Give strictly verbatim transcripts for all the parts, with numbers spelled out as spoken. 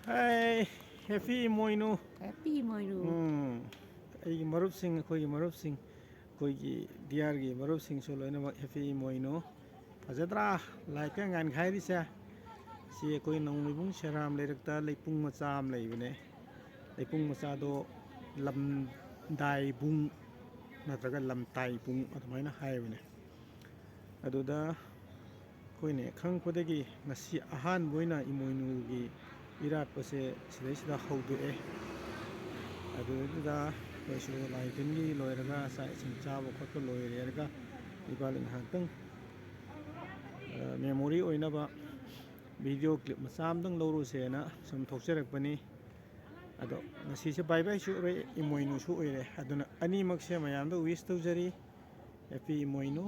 Hey, happy ꯏꯃꯣꯏꯅꯨ꯫ Happy ꯏꯃꯣꯏꯅꯨ꯫ ꯎꯝ, ꯑꯩꯒꯤ ꯃꯔꯨꯞꯁꯤꯡ, ꯑꯩꯈꯣꯏꯒꯤ ꯃꯔꯨꯞꯁꯤꯡ, ꯑꯩꯈꯣꯏꯒꯤ ꯗꯤꯌꯥꯔꯒꯤ ꯃꯔꯨꯞꯁꯤꯡꯁꯨ ꯂꯣꯏꯅꯃꯛ happy ꯏꯃꯣꯏꯅꯨ꯫ ꯐꯖꯗ꯭ꯔꯥ? Light ꯀ ꯉꯥꯟꯈꯥꯏꯔꯤꯁꯦ꯫ ꯁꯤ ꯑꯩꯈꯣꯏ ꯅꯣꯡꯃꯩꯕꯨꯡ ꯁꯦꯔꯥꯝ ꯂꯩꯔꯛꯇ ꯂꯩꯄꯨꯡ ꯃꯆꯥ ꯑꯃ ꯂꯩꯕꯅꯦ꯫ ꯂꯩꯄꯨꯡ ꯃꯆꯥꯗꯣ ꯂꯝꯗꯥꯏꯕꯨꯡ ꯅꯠꯇ꯭ꯔꯒ ꯂꯝꯇꯥꯏꯕꯨꯡ ꯑꯗꯨꯃꯥꯏꯅ ꯍꯥꯏꯕꯅꯦ꯫ ꯑꯗꯨꯗ ꯑꯩꯈꯣꯏꯅ ꯈꯪꯉꯛꯄꯗꯒꯤ ꯉꯁꯤ ꯑꯍꯥꯟꯕ ꯑꯣꯏꯅ ꯏꯃꯣꯏꯅꯨꯒꯤ ꯏꯔꯥꯠꯄꯁꯦ ꯁꯤꯗꯩꯁꯤꯗ ꯍꯧꯗꯣꯛꯑꯦ꯫ ꯑꯗꯨꯗꯨꯗ ꯑꯩꯈꯣꯏꯁꯨ ꯂꯥꯏ ꯇꯤꯟꯒꯤ ꯂꯣꯏꯔꯒ ꯆꯥꯛ ꯏꯁꯤꯡ ꯆꯥꯕ ꯈꯣꯠꯄ ꯂꯣꯏꯔꯦꯔꯒ ꯏꯕꯥꯅꯤ ꯉꯥꯏꯍꯥꯛꯇꯪ, ꯑ, memory ꯑꯣꯏꯅꯕ video clip ꯃꯆꯥ ꯑꯃꯇꯪ ꯂꯧꯔꯨꯁꯦꯅ ꯁꯨꯝ ꯊꯣꯛꯆꯔꯛꯄꯅꯤ꯫ ꯑꯗꯣ ꯉꯁꯤꯁꯦ ꯕꯥꯏ ꯕꯥꯏꯁꯨ ꯑꯣꯏꯔꯦ, ꯏꯃꯣꯏꯅꯨꯁꯨ ꯑꯣꯏꯔꯦ꯫ ꯑꯗꯨꯅ ꯑꯅꯤꯃꯛꯁꯦ ꯃꯌꯥꯝꯗ wish ꯇꯧꯖꯔꯤ꯫ Happy ꯏꯃꯣꯏꯅꯨ,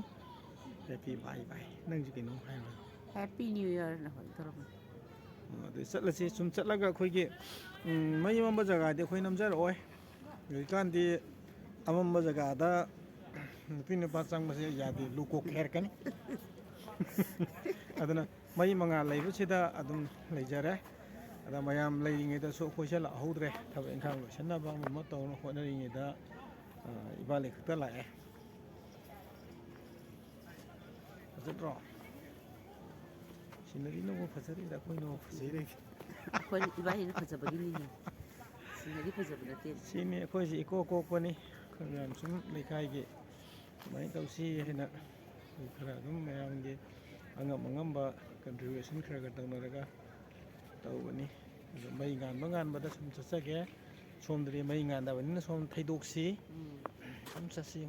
happy ꯕꯥꯏ ꯕꯥꯏ꯫ ꯅꯪꯁꯨ ꯀꯩꯅꯣꯝ ꯍꯥꯏꯔꯣ꯫ Happy New Year ꯅ ꯍꯣꯏ ꯇꯧꯔꯝꯃꯣ꯫ ꯑꯣ, ꯑꯗꯨ ꯆꯠꯂꯁꯤ꯫ ꯁꯨꯝ ꯆꯠꯂꯒ ꯑꯩꯈꯣꯏꯒꯤ, ꯎꯝ, ꯃꯩ ꯃꯝꯕ ꯖꯒꯥꯗꯤ ꯑꯩꯈꯣꯏ ꯅꯝꯖꯔꯛꯑꯣꯏ꯫ ꯍꯧꯖꯤꯛꯀꯥꯟꯗꯤ ꯑꯃꯝꯕ ꯖꯒꯥꯗ ꯅꯨꯄꯤ ꯅꯨꯄꯥ ꯆꯪꯕꯁꯦ ꯌꯥꯗꯦ, ꯂꯨ ꯀꯣꯛꯀꯦ ꯍꯥꯏꯔꯛꯀꯅꯤ꯫ ꯑꯗꯨꯅ ꯃꯩ ꯃꯉꯥꯜ ꯂꯩꯕꯁꯤꯗ ꯑꯗꯨꯝ ꯂꯩꯖꯔꯦ꯫ ꯑꯗ ꯃꯌꯥꯝ ꯂꯩꯔꯤꯉꯩꯗꯁꯨ ꯑꯩꯈꯣꯏꯁꯦ ꯂꯥꯛꯍꯧꯗ꯭ꯔꯦ꯫ ꯊꯕꯛ ꯏꯪꯈꯥꯡ ꯂꯣꯏꯁꯤꯟꯅꯕ ꯑꯃ ꯑꯃ ꯇꯧꯅ ꯍꯣꯠꯅꯔꯤꯉꯩꯗ, ꯑ, ꯏꯕꯥꯅꯤ ꯈꯛꯇ ꯂꯥꯛꯑꯦ꯫ ꯐꯖꯗ꯭ꯔꯣ? Scenery ꯅꯕꯨ ꯐꯖꯔꯤꯔ ꯑꯩꯈꯣꯏꯅꯕꯨ ꯐꯖꯩꯔ? ꯑꯩꯈꯣꯏ ꯏꯕꯥꯅꯤꯅ ꯐꯖꯕꯒꯤꯅꯤꯅꯦ꯫ Scenery ꯐꯖꯕ ꯅꯠꯇꯦ꯫ ꯁꯤꯅꯤ ꯑꯩꯈꯣꯏꯁꯤ ꯏꯀꯣꯛ ꯀꯣꯛꯄꯅꯤ꯫ ꯑꯩꯈꯣꯏ ꯃꯌꯥꯝ ꯁꯨꯝ ꯂꯩꯀꯥꯏꯒꯤ ꯑꯗꯨꯃꯥꯏꯅ ꯇꯧꯁꯤ ꯍꯥꯏꯅ ꯑꯩꯈꯣꯏ ꯈꯔ ꯑꯗꯨꯝ ꯃꯌꯥꯝꯒꯤ ꯑꯉꯝ ꯑꯉꯝꯕ contribution ꯈꯔ ꯈꯔ ꯇꯧꯅꯔꯒ ꯇꯧꯕꯅꯤ꯫ ꯑꯗꯣ ꯃꯩ ꯉꯥꯟꯕ ꯉꯥꯟꯕꯗ ꯁꯨꯝ ꯆꯠꯆꯒꯦ꯫ ꯁꯣꯝꯗꯗꯤ ꯃꯩ ꯉꯥꯟꯗꯕꯅꯤꯅ ꯁꯣꯝ ꯊꯩꯗꯣꯛꯁꯤ꯫ ꯎꯝ꯫ ꯁꯨꯝ ꯆꯠꯁꯤ꯫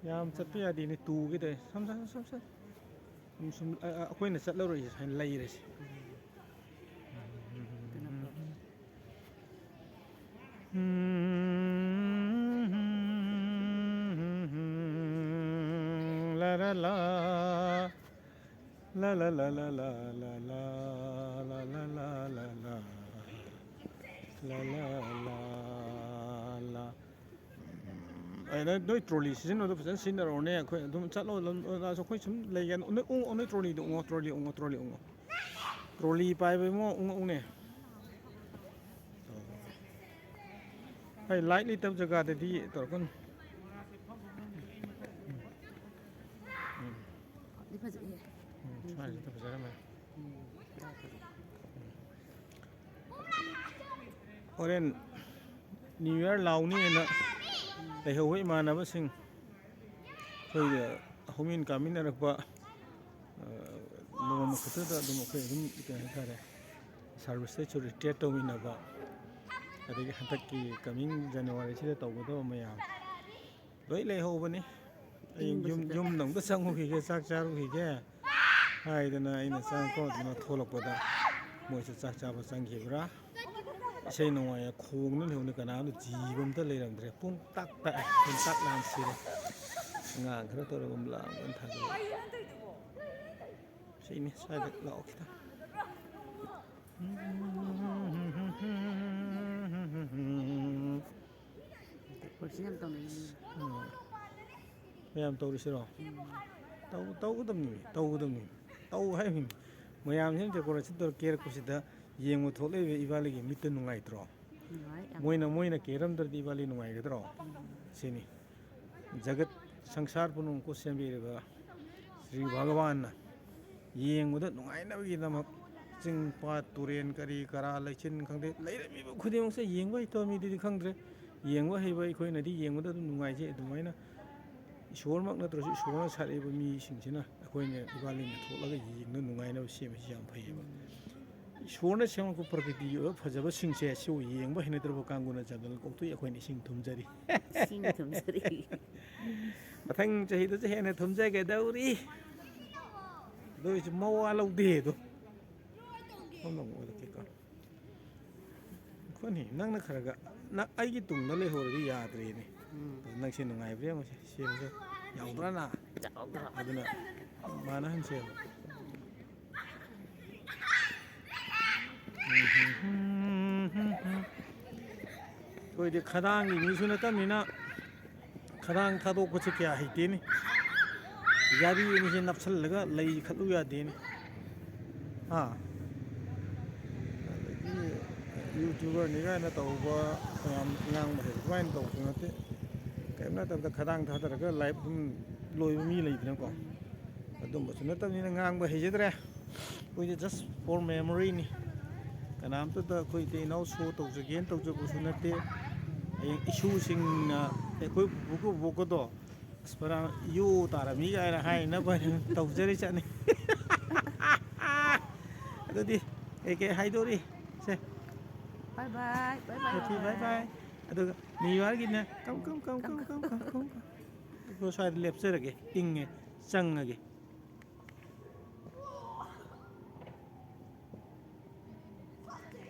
ꯌꯥꯝ ꯆꯠꯄ ꯌꯥꯗꯦꯅꯦ, ꯇꯨꯒꯦ ꯇꯧꯋꯦ꯫ ꯁꯨꯝ, ꯁꯨꯝ, ꯁꯨꯝ, ꯁꯨꯝ꯫ ꯁꯨꯝ, ꯁꯨꯝ, ꯑ, ꯑ, ꯑꯩꯈꯣꯏꯅ ꯆꯠꯂꯔꯣꯏꯁꯦ, ꯁꯨꯃꯥꯏꯅ ꯂꯩꯔꯁꯦ꯫ ꯑꯗꯨꯅ ꯐꯔꯦ꯫ ꯂꯥ ꯂꯥ ꯂꯥ꯫ ꯂꯥ ꯂꯥ ꯂꯥ ꯂꯥ ꯂꯥ꯫ ꯂꯥ ꯂꯥ ꯂꯥ ꯂꯥ꯫ ꯂꯥ ꯂꯥ ꯂꯥ ꯂꯥ꯫ ꯎꯝ, ꯑꯗꯨꯗ ꯅꯣꯏ ꯇ꯭ꯔꯣꯂꯤ ꯁꯤꯖꯤꯟꯅꯕꯗꯣ ꯐꯖꯅ ꯁꯤꯖꯤꯟꯅꯔꯛꯑꯣꯅꯦ꯫ ꯑꯩꯈꯣꯏ ꯑꯗꯨꯝ ꯆꯠꯂꯣ, ꯑꯗꯨꯝ ꯑꯁ, ꯑꯩꯈꯣꯏ ꯁꯨꯝ ꯂꯩꯒꯦ꯫ ꯅꯣꯏ ꯎꯪꯉꯣ, ꯅꯣꯏ ꯇ꯭ꯔꯣꯂꯤꯗꯣ ꯎꯪꯉꯣ, ꯇ꯭ꯔꯣꯂꯤ ꯎꯪꯉꯣ, ꯇ꯭ꯔꯣꯂꯤ ꯎꯪꯉꯣ꯫ ꯇ꯭ꯔꯣꯂꯤ ꯄꯥꯏꯕ ꯏꯕꯨꯡꯉꯣ, ꯎꯪꯉ ꯎꯪꯅꯦ꯫ ꯑꯩ ꯂꯥꯏꯠ ꯂꯩꯇꯕ ꯖꯒꯥꯗꯗꯤ ꯇꯧꯔꯛꯀꯅꯨ꯫ ꯎꯝ꯫ ꯎꯝ꯫ ꯗꯤ ꯐꯖꯩꯌꯦ꯫ ꯎꯝ, ꯁ꯭ꯋꯥꯏꯁꯤꯗ ꯐꯖꯔꯝꯃꯦ꯫ ꯎꯝ꯫ ꯍꯣꯔꯦꯟ ꯅ꯭ꯌꯨ ꯏꯌꯥꯔ ꯂꯥꯎꯅꯤꯅ ꯂꯩꯍꯧꯕ ꯏꯃꯥꯟꯅꯕꯁꯤꯡ, ꯑꯩꯈꯣꯏꯒ ꯍꯧꯃꯤꯟ ꯀꯥꯃꯤꯟꯅꯔꯛꯄ, ꯑ, ꯅꯣꯡꯃ ꯈꯛꯇꯗ ꯑꯗꯨꯝ ꯑꯩꯈꯣꯏ ꯑꯗꯨꯝ, ꯀꯩ ꯍꯥꯏꯇꯥꯔꯦ, ꯁꯥꯔꯚꯤꯁꯇꯩꯁꯨ ꯔꯤꯇꯥꯌꯔ ꯇꯧꯃꯤꯟꯅꯕ, ꯑꯗꯒꯤ ꯍꯟꯗꯛꯀꯤ ꯀꯃꯤꯡ ꯖꯅꯋꯥꯔꯤꯁꯤꯗ ꯇꯧꯒꯗꯕ ꯃꯌꯥꯝ ꯂꯣꯏ ꯂꯩꯍꯧꯕꯅꯤ꯫ ꯑꯩ ꯌꯨꯝ, ꯏꯪꯕꯁꯤꯗ꯫ ꯌꯨꯝꯗ ꯑꯝꯇ ꯆꯪꯉꯨꯈꯤꯒꯦ, ꯆꯥꯛ ꯆꯥꯔꯨꯈꯤꯒꯦ ꯍꯥꯏꯗꯅ ꯑꯩꯅ ꯆꯪꯉꯛꯄ ꯃꯇꯝꯗ ꯊꯣꯛꯂꯛꯄꯗ ꯃꯣꯏꯁꯨ ꯆꯥꯛ ꯆꯥꯕ ꯆꯪꯈꯤꯕ꯭ꯔꯥ? ꯏꯁꯩ ꯅꯣꯡꯃꯥꯏ ꯈꯣꯡꯗꯨꯅ ꯂꯩꯍꯧꯅꯤ, ꯀꯅꯥꯝꯇ ꯖꯤꯕ ꯑꯝꯇ ꯂꯩꯔꯝꯗ꯭ꯔꯦ꯫ ꯄꯨꯡ ꯇꯥꯛ ꯇꯥꯛꯑꯦ, ꯄꯨꯡ ꯇꯥꯛ ꯂꯥꯟ ꯁꯤꯔꯦ꯫ ꯑꯉꯥꯡ ꯈꯔ ꯇꯧꯔꯒ ꯑꯃꯨꯛ ꯂꯥꯡꯕ ꯑꯣꯏꯅ ꯊꯥꯗꯣꯛꯑꯦ꯫ ꯁꯤꯅꯤ ꯁ꯭ꯋꯥꯏꯗ ꯂꯥꯛꯑꯣ ꯈꯤꯇꯪ꯫ ꯄ꯭ꯔꯣꯐꯦꯁꯅꯦꯜ ꯇꯧꯅꯩꯅꯤ꯫ ꯎꯝ꯫ ꯃꯌꯥꯝ ꯇꯧꯔꯤꯁꯤꯔꯣ? ꯎꯝ꯫ ꯇꯧ-, ꯇꯧꯒꯗꯕꯅꯤ, ꯇꯧꯒꯗꯕꯅꯤ꯫ ꯇꯧ ꯍꯥꯏꯕꯅꯤ꯫ ꯃꯌꯥꯝꯁꯤꯅ ꯗꯦꯀꯣꯔꯦꯁꯟ ꯇꯧꯔ ꯀꯦꯔꯛꯄꯁꯤꯗ ꯌꯦꯡꯕ ꯊꯣꯛꯂꯛꯏꯕ ꯏꯕꯥꯅꯤꯒꯤ ꯃꯤꯠꯇ ꯅꯨꯡꯉꯥꯏꯇ꯭ꯔꯣ? ꯅꯨꯡꯉꯥꯏ ꯌꯥꯝ꯫ ꯃꯣꯏꯅ, ꯃꯣꯏꯅ ꯀꯦꯔꯝꯗ꯭ꯔꯗꯤ ꯏꯕꯥꯅꯤ ꯅꯨꯡꯉꯥꯏꯒꯗ꯭ꯔꯣ? ꯎꯝ꯫ ꯁꯤꯅꯤ꯫ ꯖꯒꯠ ꯁꯪꯁꯥꯔ ꯄꯨꯝꯅꯃꯛꯄꯨ ꯁꯦꯝꯕꯤꯔꯤꯕ ꯁ꯭ꯔꯤ ꯚꯒꯋꯥꯟꯅ ꯌꯦꯡꯕꯗ ꯅꯨꯡꯉꯥꯏꯅꯕꯒꯤꯗꯃꯛ ꯆꯤꯡ, ꯄꯥꯠ, ꯇꯨꯔꯦꯟ, ꯀꯔꯤ ꯀꯔꯥ, ꯂꯩꯆꯤꯟ ꯈꯪꯗꯦ, ꯂꯩꯔꯝꯃꯤꯕ ꯈꯨꯗꯤꯡꯃꯛꯁꯦ ꯌꯦꯡꯕ ꯍꯩꯇꯕ ꯃꯤꯗꯨꯗꯤ ꯈꯪꯗ꯭ꯔꯦ꯫ ꯌꯦꯡꯕ ꯍꯩꯕ ꯑꯩꯈꯣꯏꯅꯗꯤ ꯌꯦꯡꯕꯗ ꯑꯗꯨꯝ ꯅꯨꯡꯉꯥꯏꯖꯩ꯫ ꯑꯗꯨꯃꯥꯏꯅ ꯏꯁꯣꯔꯃꯛ ꯅꯠꯇ꯭ꯔꯁꯨ ꯏꯁꯣꯔꯅ ꯁꯥꯔꯛꯏꯕ ꯃꯤꯁꯤꯡꯁꯤꯅ ꯑꯩꯈꯣꯏꯅ ꯏꯕꯥꯅꯤꯅ ꯊꯣꯛꯂꯒ ꯌꯦꯡꯗꯨꯅ ꯅꯨꯡꯉꯥꯏꯅꯕ ꯁꯦꯝꯕꯁꯤ ꯌꯥꯝ ꯐꯩꯌꯦꯕ꯫ ꯏꯁꯣꯔꯅ ꯁꯦꯝꯃꯛꯄ ꯄ꯭ꯔꯀ꯭ꯔꯤꯇꯤꯒꯤ ꯑꯣꯏꯕ ꯐꯖꯕꯁꯤꯡꯁꯦ ꯁꯤꯕꯨ ꯌꯦꯡꯕ ꯍꯩꯅꯗ꯭ꯔꯕ ꯀꯥꯡꯕꯨꯅ ꯖꯪꯒꯜ ꯀꯣꯛꯊꯣꯛꯏ, ꯑꯩꯈꯣꯏꯅ ꯏꯁꯤꯡ ꯊꯨꯝꯖꯔꯤ꯫ ꯏꯁꯤꯡ ꯊꯨꯝꯖꯔꯤ꯫ ꯃꯊꯪ ꯆꯍꯤꯗꯁꯨ ꯍꯦꯟꯅ ꯊꯨꯝꯖꯒꯗꯧꯔꯤ꯫ ꯑꯗꯨ ꯑꯣꯏꯔꯁꯨ ꯃꯋꯥ ꯂꯧꯗꯦ ꯑꯗꯣ꯫ ꯁꯣꯝꯗ ꯑꯃꯨꯛ ꯑꯣꯏꯔꯛꯀꯦꯀꯣ꯫ ꯑꯩꯈꯣꯏꯅꯤ, ꯅꯪꯅ ꯈꯔꯒ, ꯅꯪ ꯑꯩꯒꯤ ꯇꯨꯡꯗ ꯂꯩꯍꯧꯔꯗꯤ ꯌꯥꯗ꯭ꯔꯦꯅꯦ꯫ ꯎꯝ꯫ ꯑꯗꯨ ꯅꯪꯁꯦ ꯅꯨꯡꯉꯥꯏꯕ꯭ꯔꯥ ꯌꯦꯡꯉꯨꯁꯦ, ꯁꯦꯝꯁꯦ꯫ ꯌꯥꯎꯗ꯭ꯔꯥ ꯅ? ꯌꯥꯎꯗ꯭ꯔꯥ꯫ ꯑꯗꯨꯅ ꯃꯥꯅꯍꯟꯁꯦꯕ꯫ ꯑꯩꯈꯣꯏꯗꯤ ꯈꯗꯥꯡꯒꯤ ꯃꯤꯁꯨ ꯅꯠꯇꯕꯅꯤꯅ ꯈꯗꯥꯡ ꯊꯥꯗꯣꯛꯄꯁꯦ ꯀꯌꯥ ꯍꯩꯇꯦꯅꯦ꯫ ꯌꯥꯔꯤ ꯑꯅꯤꯁꯦ ꯅꯞꯁꯜꯂꯒ ꯂꯩ ꯈꯠꯂꯨ ꯌꯥꯗꯦꯅꯦ꯫ ꯍꯥ? ꯑꯗꯒꯤ YouTuberꯅꯤ ꯀꯥꯏꯅ ꯇꯧꯕ, ꯌꯥꯝ ꯉꯥꯡꯕ ꯍꯩꯕ ꯑꯗꯨꯃꯥꯏꯅ ꯇꯧꯕꯁꯨ ꯅꯠꯇꯦ꯫ ꯀꯔꯤꯝ ꯅꯠꯇꯕꯗ ꯈꯗꯥꯡ ꯊꯥꯗꯔꯒ live ꯑꯗꯨꯝ ꯂꯣꯏꯕ ꯃꯤ ꯂꯩꯗꯅꯀꯣ꯫ ꯑꯗꯨꯝꯕꯁꯨ ꯅꯠꯇꯕꯅꯤꯅ ꯉꯥꯡꯕ ꯍꯩꯖꯗ꯭ꯔꯦ꯫ ꯑꯩꯈꯣꯏꯗꯤ just for memoryꯅꯤ꯫ ꯀꯅꯥꯝꯇꯗ ꯑꯩꯈꯣꯏ ꯏꯇꯩ ꯏꯅꯥꯎ show ꯇꯧꯖꯒꯦꯅ ꯇꯧꯖꯕꯁꯨ ꯅꯠꯇꯦ꯫ ꯍꯌꯦꯡ ꯏꯁꯨꯁꯤꯡꯅ ꯑꯩꯈꯣꯏ ꯄꯨꯄꯨꯒ ꯕꯣꯛꯀꯗꯣ ꯑꯁ ꯄꯨꯔꯥ ꯌꯣ ꯇꯥꯔꯝꯃꯤ ꯀꯥꯏꯅ ꯍꯥꯏꯅꯕ ꯍꯥꯏꯅ ꯇꯧꯖꯔꯤ ꯆꯠꯅꯤ꯫ ꯑꯗꯨꯗꯤ ꯀꯩꯀꯩ ꯍꯥꯏꯗꯣꯔꯤ? ꯁꯦ꯫ Bye bye, bye bye, happy bye bye. ꯑꯗꯨꯒ New Yearꯒꯤꯅ ꯀꯝ ꯀꯝ ꯀꯝ ꯀꯝ ꯀꯝ ꯀꯝ ꯀꯝ꯫ ꯑꯩꯈꯣꯏ ꯁ꯭ꯋꯥꯏꯗ ꯂꯦꯞꯆꯔꯒꯦ, ꯏꯪꯉꯦ, ꯆꯪꯉꯒꯦ꯫